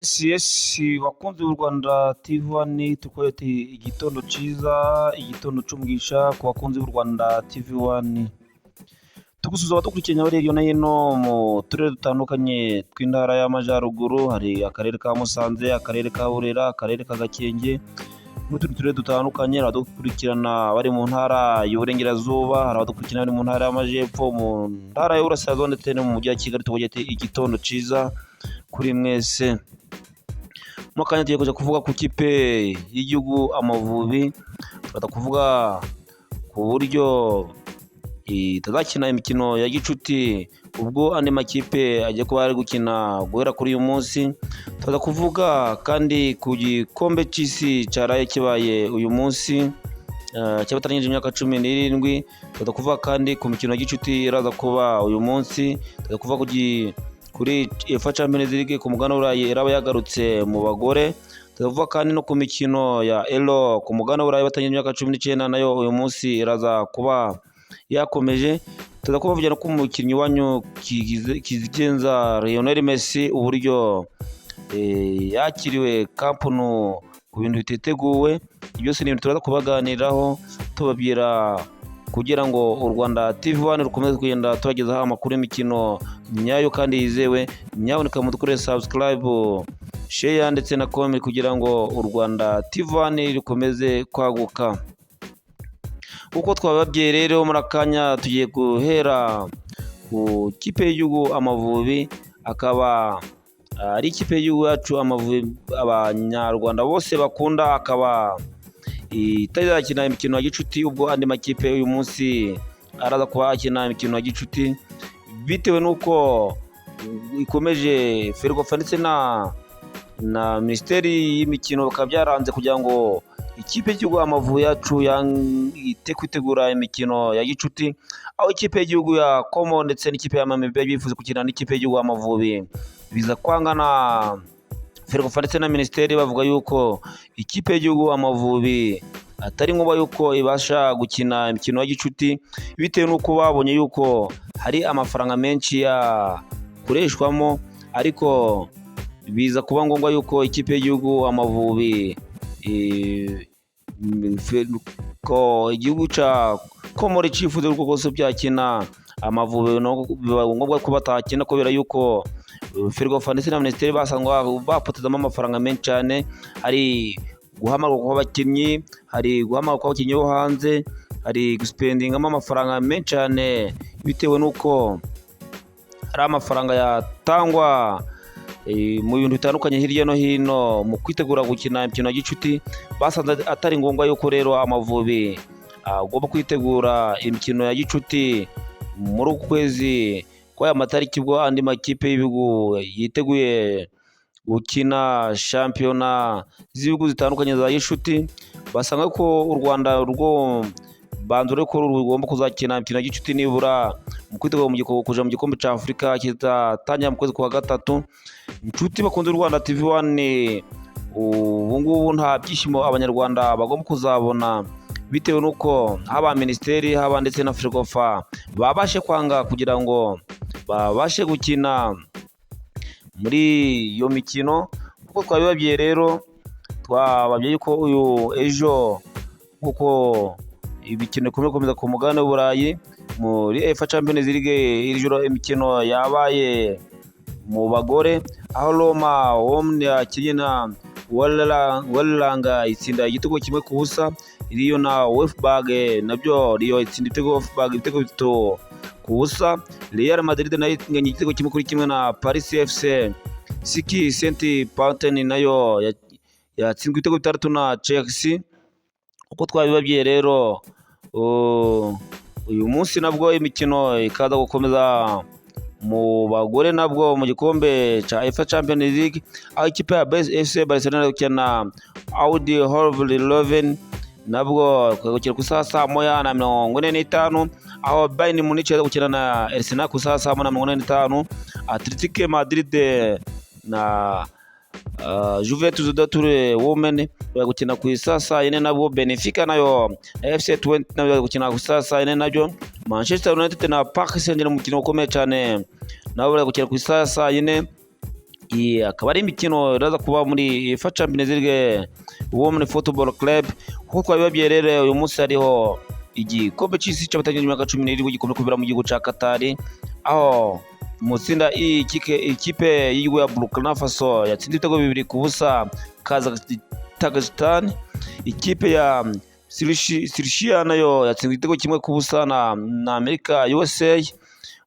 Yes, bakunzi b'u Rwanda TV One, tukwereke igitondo cyiza, igitondo cy'umugisha ku bakunzi b'u Rwanda TV One. Tugusuhuza abadukurikiranye bari hirya no hino mu turere dutandukanye tw'intara y'Amajyaruguru, hari akarere ka Musanze, akarere ka Burera, akarere ka Gakenke n'utundi turere dutandukanye. Hari abadukurikirana bari mu ntara y'Uburengerazuba, hari abadukurikirana bari mu ntara y'Amajyepfo, mu ntara y'Uburasirazuba ndetse no mu mujyi wa Kigali. Tuvuge ati igitondo cyiza kuri mwese. Mu kanya tugiye kujya kuvuga ku kipe y'igihugu Amavubi, turaza kuvuga ku buryo itazakina imikino ya gicuti ubwo andi makipe agiye kuba ari gukina guhera kuri uyu munsi. Turaza kuvuga kandi ku gikombe cy'isi cyaraye kibaye uyu munsi cy'abatarangije imyaka 17. Turaza kuvuga kandi ku mikino ya gicuti iraza kuba uyu munsi. Turaza kuvuga kuri UEFA Champions League ku mugabane w'Uburayi iraba yagarutse mu bagore. Turavuga kandi no ku mikino ya Euro ku mugabane w'Uburayi batangiye imyaka 19, nayo uyu munsi iraza kuba yakomeje. Tuza kubavugira no ku mukinnyi wanyu kizigenza Lionel Messi, uburyo yakiriwe Camp Nou ku bintu bititeguwe. Byose ni ibintu turaza kubaganiraho, tubabwira kugira ngo u Rwanda TV One rukomeze kugenda tubagezaho amakuru y'imikino nyayo kandi yizewe. Nyaboneka mudukorere subscribe, share ndetse na comment kugira ngo u Rwanda TV One rukomeze kwaguka. Uko twababwiye rero, muri akanya tugiye guhera ku kipe y'igihugu Amavubi, akaba ari ikipe y'igihugu yacu Amavubi abanyarwanda bose bakunda, akaba itazakina imikino ya gicuti ubwo andi makipe uyu munsi araza kuba akina imikino ya gicuti, bitewe n'uko ikomeje FERWAFA ndetse na minisiteri y'imikino bikaba byaranze kugira ngo ikipe y'igihugu Amavubi yacu ite kwitegura imikino ya gicuti, aho ikipe y'igihugu ya Komo ndetse n'ikipe ya Namibia bifuza gukina n'ikipe y'igihugu Amavubi, biza kwangana FERWAFA ndetse na minisiteri, bavuga yuko ikipe y'igihugu Amavubi atari ngombwa yuko ibasha gukina imikino ya gicuti, bitewe n'uko babonye yuko hari amafaranga menshi yakoreshwamo. Ariko biza kuba ngombwa yuko ikipe y'igihugu Amavubi ko igihugu cya Komori cyifuza yuko rwose byakina Amavubi, biba ngombwa ko batakina kubera yuko FERWAFA ndetse na minisiteri basanga bapotezamo amafaranga menshi cyane. Hari guhamagarwa kw'abakinnyi, hari guhamagarwa kw'abakinnyi bo hanze, hari guspendingamo amafaranga menshi cyane, bitewe n'uko hari amafaranga yatangwa mu bintu bitandukanye hirya no hino mu kwitegura gukina imikino ya gicuti. Basanze atari ngombwa yuko rero Amavubi agomba kwitegura imikino ya gicuti muri uku kwezi kw'aya matariki, ubwo andi makipe y'ibihugu yiteguye gukina shampiyona z'ibihugu zitandukanye za gicuti. Basanga ko u Rwanda rwo banzura ko rugomba kuzakina imikino ya gicuti nibura mu kwitegura kuja mu gikombe cya Afurika kizatangira mu kwezi kwa gatatu. Inshuti bakunze u Rwanda TV One, ubu ngubu nta byishimo abanyarwanda bagomba kuzabona, bitewe n'uko haba minisiteri, haba ndetse na FERWAFA babashe kwanga kugira ngo babashe gukina muri iyo mikino. Kuko twabibabwiye rero, twababwiye ko uyu ejo, kuko imikino ikomeje gukomeza ku mugabane w'Uburayi muri UEFA Champions League, iri joro imikino yabaye mu bagore, aho Roma Women yakinnye na Welanga itsinda igitego 1-0. Iriyo na Wolfsburg nabyo Rio itsinda ibitego Wolfsburg ibitego 3-0. Real Madrid nayo inganya igitego 1-1 na Paris FC. Siki Saint Pauten nayo yatsinzwe ibitego 6 na Chelsea. Uko twabibabwiye rero, uyu munsi nabwo imikino ikaza gukomeza mu bagore nabwo mu gikombe cya UEFA Champions League, aho ikipe ya FC Barcelona gukina na Oudinothoven Leuven, nabwo gukina ku isaha 1:45, aho Bayern Munich iza gukina na Arsenal ku isaha 1:45, Atletico Madrid na Juventus de Turin Women bari gukina ku isaha 4:00, nabwo Benfica nayo FC 20 nayo bari gukina ku isaha 4:00, nabyo Manchester United na Paris Saint-Germain, umukino ukomeye cyane, nabo bari gukina ku isaha 4:00. Iyi akaba ari imikino iraza kuba muri UEFA Champions League Women Football Club. Kuko twabibabwiye rero, uyu munsi hariho igikombe cy'isi cy'abatarengeje imyaka 17 gikomeje kubera mu gihugu cya Katari, aho mu itsinda I ikipe y'igihugu ya Burkina Faso yatsinze ibitego 2-0 Kazakhstan. Ikipe ya Seychelles nayo yatsinze igitego 1-0 na Amerika USA.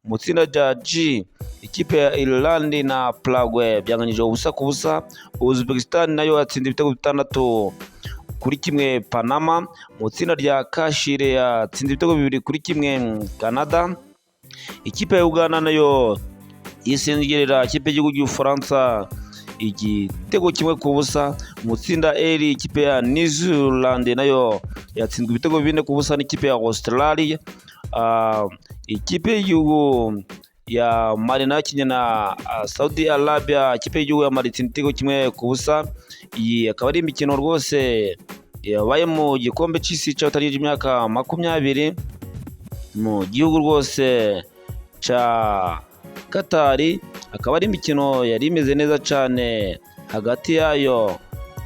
Mu itsinda rya G, ikipe ya Ireland na Paraguay byanganyije 0-0. Uzbekistan nayo yatsinze ibitego 6-1 Panama. Mu itsinda rya K, Chile yatsinze ibitego 2-1 Canada. Ikipe ya Uganda nayo isengerera ikipe y'igihugu cy'Ubufaransa igitego 1-0. Mu itsinda L, ikipe ya New Zealand nayo yatsinzwe ibitego 4-0 n'ikipe ya Australia. Ikipe y'igihugu ya Mali nayo yakinnye na Saudi Arabia, ikipe y'igihugu ya Mali itsinda igitego 1-0. Iyi akaba ari imikino rwose yabaye mu gikombe cy'isi cy'abatarengeje imyaka 20 mu gihugu rwose cya Katari. Akaba ari imikino yari imeze neza cyane hagati yayo,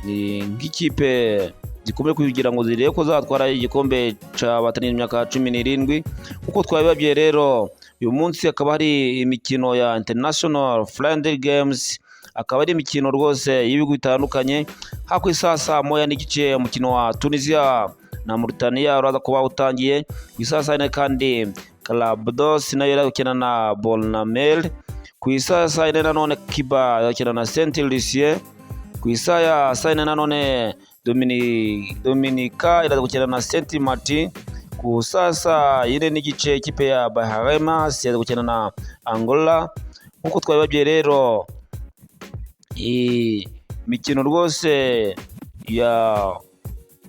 ni nk'ikipe zikomeye kugira ngo zirebe ko zatwara igikombe cy'abatarengeje imyaka 17. Kuko twabibabwiye rero, uyu munsi hakaba hari imikino ya International Friendly Games, akaba ari imikino rwose y'ibihugu bitandukanye. Ku isaha 1:30 umukino wa Tunisia na Mauritania uraza kuba utangiye. Ku isaha 4:00 kandi Barbados nayo iri gukina na Bornamel. Ku isaha ya 4:00 nanone Cuba irakina na Saint Lucie. Ku isaha ya 4:00 nanone Dominica iraza gukina na Saint Martin. Ku isaha 4:30 ikipe ya Bahamas iraza gukina na Angola. Nk'uko twabibabwiye rero, imikino rwose ya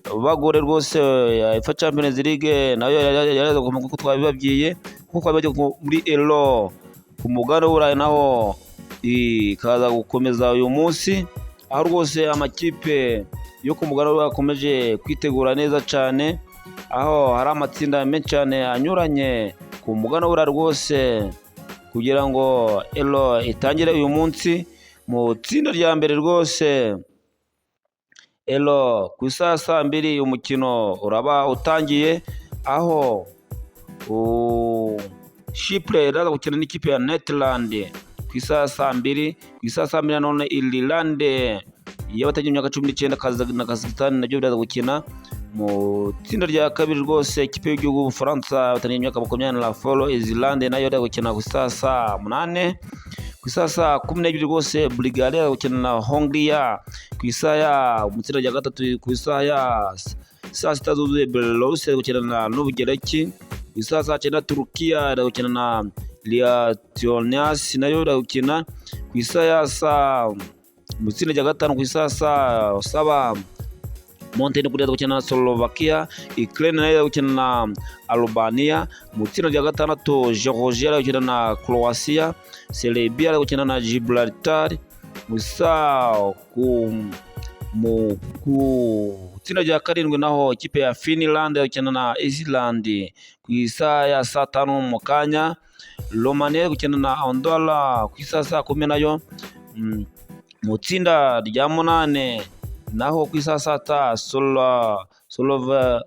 bagore rwose ya UEFA Champions League nayo yaraza nk'uko twabibabwiye, nk'uko twabibabwiye muri Euro ku mugabane w'Uburayi, naho ikaza gukomeza uyu munsi, aho rwose amakipe yo ku mugabane w'Uburayi akomeje kwitegura neza cyane, aho hari amatsinda menshi cyane anyuranye ku mugabane w'Uburayi rwose kugira ngo Euro itangire uyu munsi. Mu itsinda rya mbere rwose, Euro ku isaha ya 2:00 umukino uraba utangiye, aho Chypre iraza gukina n'ikipe ya Netherland ku isaha ya 2:00. Ku isaha ya 2:00 nanone Ireland y'abatagira imyaka 19 na Kazakhstan nabyo biraza gukina. Mu itsinda rya kabiri rwose, ikipe y'igihugu y'Ubufaransa batagira imyaka 20 na Faroe Island nayo iraza gukina ku isaha ya 8:00. Ku isaha 12:00 rwose Bulgaria iraza gukina na Hongria. Ku isaha ya mu itsinda rya gatatu, ku isaha ya 6:00 zuzuye Belarus iraza gukina na n'Ubugereki. Ku isaha 9:00 Turukiya iraza gukina na Lithuania nayo iraza gukina. Ku isaha ya saa mu itsinda rya gatanu, ku isaha 7:00 Montenegro iraza gukina na Slovakia, Ukraine nayo iraza gukina na Albania. Mu itsinda rya gatandatu Georgia iraza gukina na Croatia, Serbia iraza gukina na Gibraltar. Mu isaha ku mu ku itsinda rya karindwi naho ikipe ya Finland iraza gukina na Iceland ku isaha ya 5:00 mu kanya. Romania iri gukina na Andorra ku isaha 10:00 nayo. Mu itsinda rya munane naho ku isaha 3:00 Solova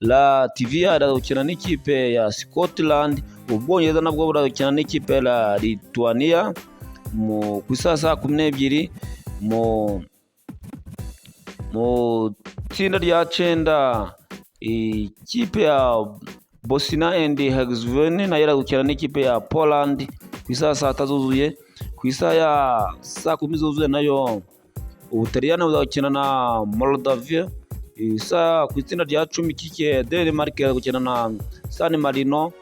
Latvia iraza gukina n'ikipe ya Scotland. Ubwongereza nabwo buraza gukina n'ikipe ya Lithuania ku isaha 12:00. Mu itsinda rya cyenda ikipe ya Bosnia and Herzegovina nayo iraza gukina n'ikipe ya Poland ku isaha 3:00 zuzuye. Ku isaha ya 10:00 zuzuye nayo Ubutaliyani buzakina na Moldavia. Isaha ku itsinda rya 10 ikipe ya Denmark iraza gukina na San Marino.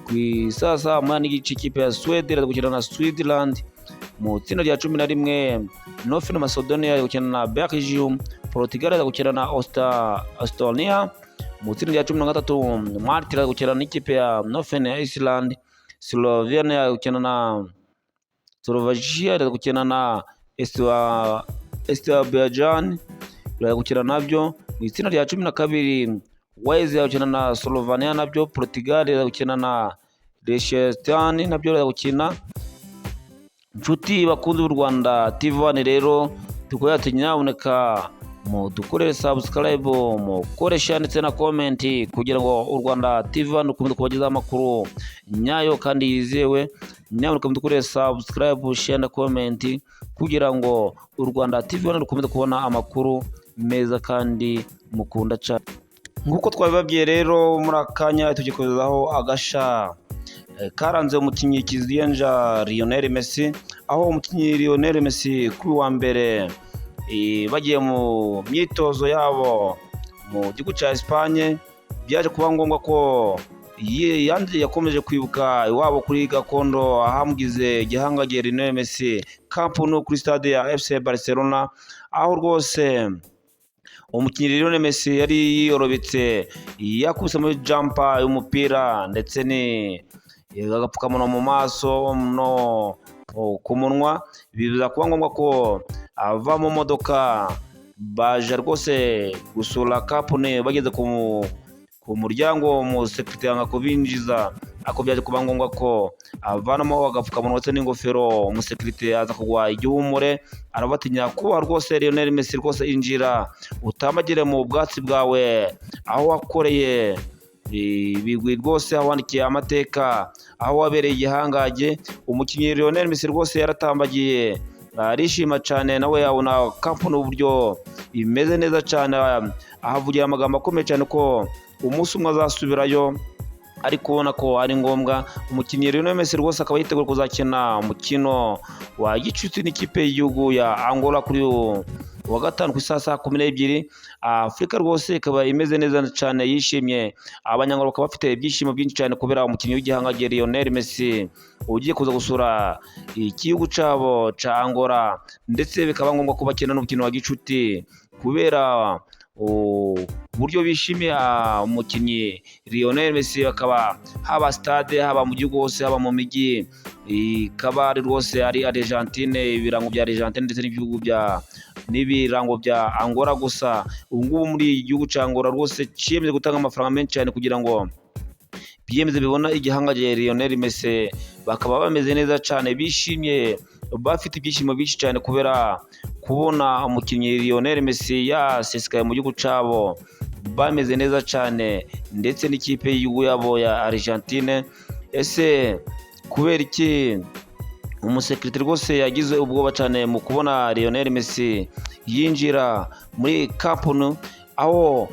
Ku isaha 1:30 ikipe ya Sweden iraza gukina na Switzerland. Mu itsinda rya 11 North Macedonia iraza gukina na Belgium, Portugal iraza gukina na Estonia. Mu itsinda rya 13 Malta iraza gukina n'ikipe ya Northern Iceland, Slovenia iraza gukina na Slovakia, iraza gukina na Azerbaijan iraza gukina nabyo. Mu itsinda rya 12 Wales iraza gukina na Slovenia nabyo, Portugal iraza gukina na Liechtenstein nabyo iraza gukina. Inshuti bakunze b'u Rwanda TV 1 rero, tukaba ati nyabuneka mudukorere subscribe, mukore share ndetse na comment kugira ngo u Rwanda TV 1 rukomeze kubagezaho amakuru nyayo kandi yizewe. Nyabuneka mudukorere subscribe, share na comment kugira ngo u Rwanda TV 1 rukomeze kubona amakuru meza kandi mukunda cyane. Nk'uko twabibabwiye rero, muri aka kanya tugikozezaho agasha karanze umukinnyi kizigenza Lionel Messi, aho umukinnyi Lionel Messi kuri wa mbere bagiye mu myitozo yabo mu gihugu cya Espagne, byaje kuba ngombwa ko yakomeje kwibuka iwabo kuri gakondo ahamugize igihangange Lionel Messi, Camp Nou, kuri stade ya FC Barcelona, aho rwose umukinnyi Lionel Messi yari yiyorobetse, yakubise muri jumper y'umupira ndetse ni agapfukamunwa mu maso no ku munwa, biza kuba ngombwa ko ava mu modoka baje rwose gusura Camp Nou. Bageze ku muryango, umusekirite yanga kubinjiza, ariko byaje kuba ngombwa ko avanamo agapfukamunwa ndetse n'ingofero. Umusekirite aza kugwa igihumure, arabatinya kuba rwose Lionel Messi rwose injira utambagire mu bwatsi bwawe aho wakoreye ibigwi rwose, aho wandikiye amateka, aho wabereye igihangange. Umukinnyi Lionel Messi rwose yaratambagiye, arishima cyane, nawe yabona Camp Nou uburyo imeze neza cyane, ahavugira amagambo akomeye cyane ko umunsi umwe azasubirayo, ariko ubona ko ari ngombwa. Umukinnyi Lionel Messi rwose akaba yiteguye kuzakina umukino wa gicuti n'ikipe y'igihugu ya Angola kuri uyu wa gatanu ku isaha saa 12. Afurika rwose ikaba imeze neza cyane, yishimye. Abanyarwanda bakaba bafite ibyishimo byinshi cyane kubera umukinnyi w'igihangange Lionel Messi ugiye kuza gusura igihugu cyabo cya Angola, ndetse bikaba ngombwa ko bakina n'umukino wa gicuti kubera uburyo bishimiye umukinnyi Lionel Messi. Bakaba haba stade, haba mu gihugu hose, haba mu mijyi, ikaba ari rwose ari Argentine, ibirango bya Argentine ndetse n'ibihugu bya n'ibirango bya Angola gusa. Ubu ngubu muri iki gihugu cya Angola rwose cyiyemeje gutanga amafaranga menshi cyane kugira ngo byiyemeze bibona igihangange Lionel Messi. Bakaba bameze neza cyane, bishimye, bafite ibyishimo byinshi cyane kubera kubona umukinnyi Lionel Messi yasesekaye mu gihugu cyabo. Bameze neza cyane ndetse n'ikipe y'igihugu yabo ya Argentine. Ese kubera iki umusekirite rwose yagize ubwoba cyane mu kubona Lionel Messi yinjira muri Camp Nou, aho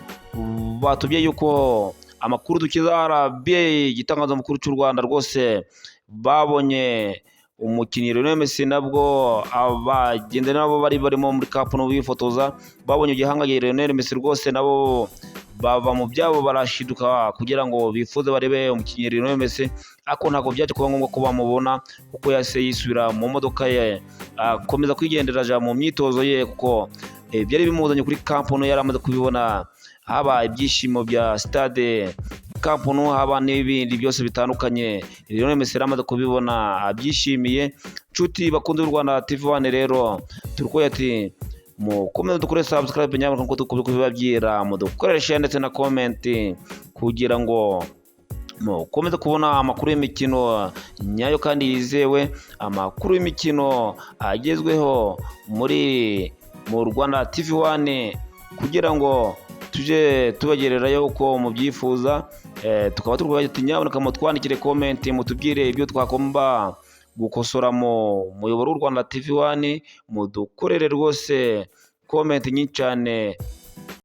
batubwiye yuko amakuru dukiza RBA, igitangazamakuru cy'u Rwanda, rwose babonye umukinnyi Lionel Messi, nabwo abagenda nabo bari barimo muri Camp Nou bifotoza, babonye igihangange Lionel Messi, rwose nabo bava mu byabo barashiduka kugira ngo bifuze barebe umukinnyi Lionel Messi, ariko ntabwo byaje kuba ngombwa ko bamubona kuko yahise yisubira mu modoka ye, akomeza kwigendera aja mu myitozo ye, kuko byari bimuzanye kuri Camp Nou yari amaze kubibona, haba ibyishimo bya stade Camp Nou, haba n'ibindi byose bitandukanye, Lionel Messi yari amaze kubibona abyishimiye. Nshuti bakunze b'u Rwanda TV 1 rero, turi ati mukomeze dukore subscribe nyamuneka nkuko turi kubibabwira, mudukorere share ndetse na comment kugira ngo mukomeze kubona amakuru y'imikino nyayo kandi yizewe, amakuru y'imikino agezweho muri mu Rwanda TV 1, kugira ngo tujye tubagererayo uko mubyifuza. Tukaba turi kubagira ati nyabuneka mutwandikire comment, mutubwire ibyo twagomba gukosora mu muyoboro w'u Rwanda TV 1. Mudukorere rwose comment nyinshi cyane.